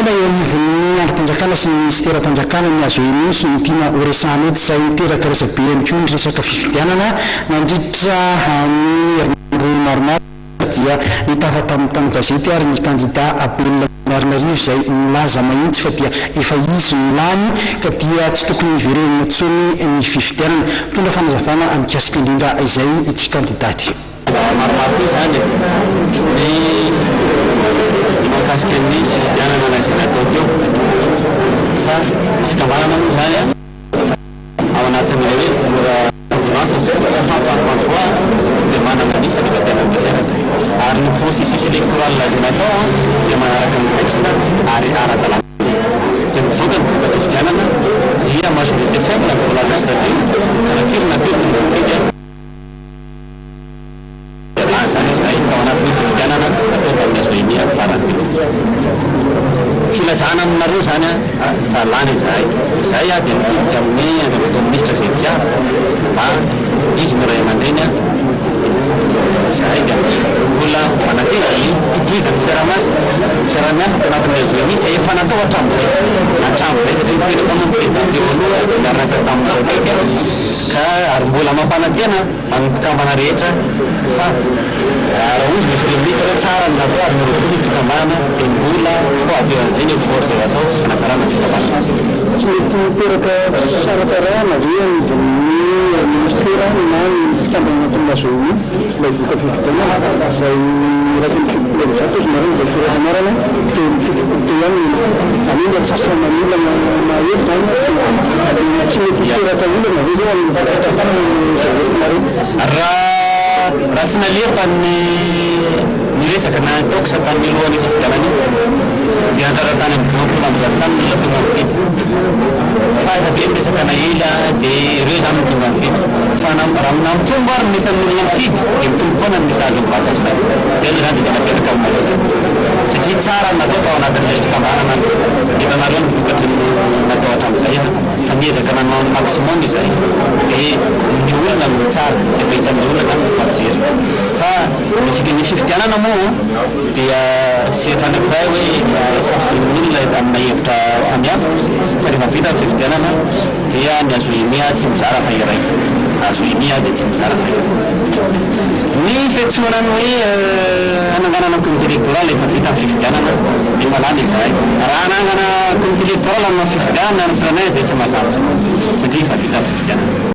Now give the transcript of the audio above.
Solontena eo anivon'ny andrim-panjakana sy ny minisiteram-panjakana ny AGEMI no tiana horesahana eto, izay niteraka resabe ihany koa ny resaka fifidianana nandritra ny herinandro maromaro dia nitafa tamin'ny mpanao gazety ary ny kandida Abel Miarinarivo izay nilaza mahitsy fa dia efa izy no lany ka dia tsy tokony hiverenana intsony ny fifidianana. Mitondra fanazavana mikasika indrindra izay ity kandida ity. Zava-maromaro teo izany ny mahakasika ny fifidianana izay natao teo fa ny fikambanana moa izany ao anatin'ilay hoe ordonnance 63 dia manana ny fahaleovantenany tanteraka ary ny processus électoral izay natao dia manaraka ny texte ary ara-dalàna dia mivoaka ny voka-pifidianana dia majorité simple ny voalaza statut ka na firy na firy tonga mifidy. Lany izany izahay tao anatin'io fifidianana natao tamin'ny AGEMI farany teo. Filazana aminareo izany fa lany izahay. Izahay dia mitodika amin'ny Andriamatoa Minisitra izay mpiaro mba izy no ray aman-dreny izahay dia mbola manantena ny fitohizan'ny fiaraha-miasa fiaraha-miasa tao anatin'ny AGEMI izay efa natao hatramin'izay hatramin'izay satria nitoetra tao moa ny président teo aloha izay niara-niasa tamin'ny akaiky ka ary mbola mampanantena Amin'ny mpikambana rehetra fa raha hozy ny Premier Ministre hoe tsara ny natao ary miroborobo ny fikambanana dia mbola fois deux an'izay ny effort izay atao hanatsarana ny fikambanana. Tsy mety miteraka fisaratsarahana ve anivon'ny Ministera na ny mpikambana anatin'ny AGEMI ilay voka-pifidianana izay 71 izy nareo no voasoratra anarana teo amin'ny 70 teo ihany no nifidy, izany hoe ny antsasa-manila mahery izany tsy nifidy. Tsy mety hiteraka olana ve izao amin'ny fitantanana ny zava-boarinareo? Raha raha tsy nalefa ny ny resaka na intox tamin'ny alohan'io fifidianana io dia anjara tany amin'ny 150 tany ny olona tonga nifidy. Fa efa be ny resaka naela dia ireo izany no tonga nifidy. Fa na raha na mitombo ary ny isan'ny olona mifidy dia mitombo foana ny isa azon'ny vato azonay. Izay aloha izany dia tena apetraka aminareo izany. Satria tsara ny natao tao anatin'ilay fikambanana. Hitanareo ny vokatry ny natao hatramin'izay an! Fa niezaka nanao ny maximum izahay dia ny olona no mitsara, efa hitan'ny olona izany ny fomba fijery. Fa ny fika- ny fifidianana moa dia sehatra anankiray hoe safidian'ny olona amina hevitra samihafa fa rehefa vita ny fifidianana dia ny azoemia tsy mizara fa iray. Azoemia dia tsy mizara fa iray. Ny fiantsoana ny hoe hananganana comité électoral efa vita ny fifidianana, efa lany izahay. Raha hanangana comité électoral hanao fifidianana ny firenena izay tsy mahatambo satria efa vita ny fifidianana.